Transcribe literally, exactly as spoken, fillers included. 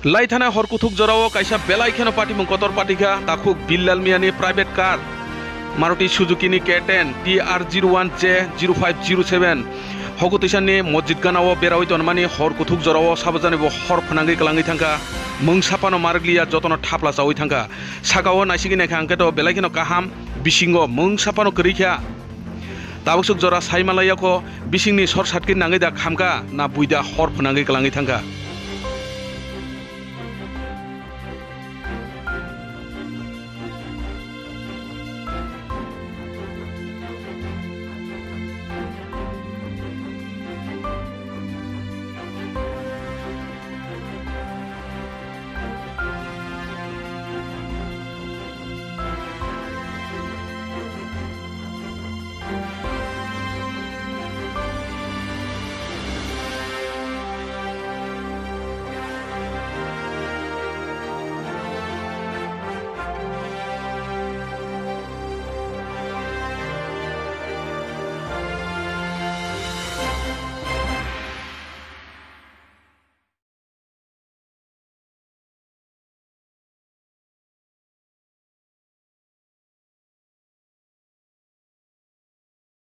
Laithana hor kuthuk jorao kaisa belai kheno patimung kotor patikha takhuk Billal Miani private car Maruti Suzuki ni K ten T R zero one J zero five zero seven. Hoku twisani mosjid ganao berawi tonmani hor kuthuk jorao sabajani bo hor phwnangwi kwlangwi thangkha. Mung saphano marwkliya jotono thapla chawi thangkha. Sakao naisigwi naikha hwnkhe to belai kheno kaham, bisingo mung saphano kwrwi kha. Tabuksuk jora sai manlaiya kho, bisingni sor satkir nangwi da khamkha na buida hor phwnangwi kwlangwi thangkha.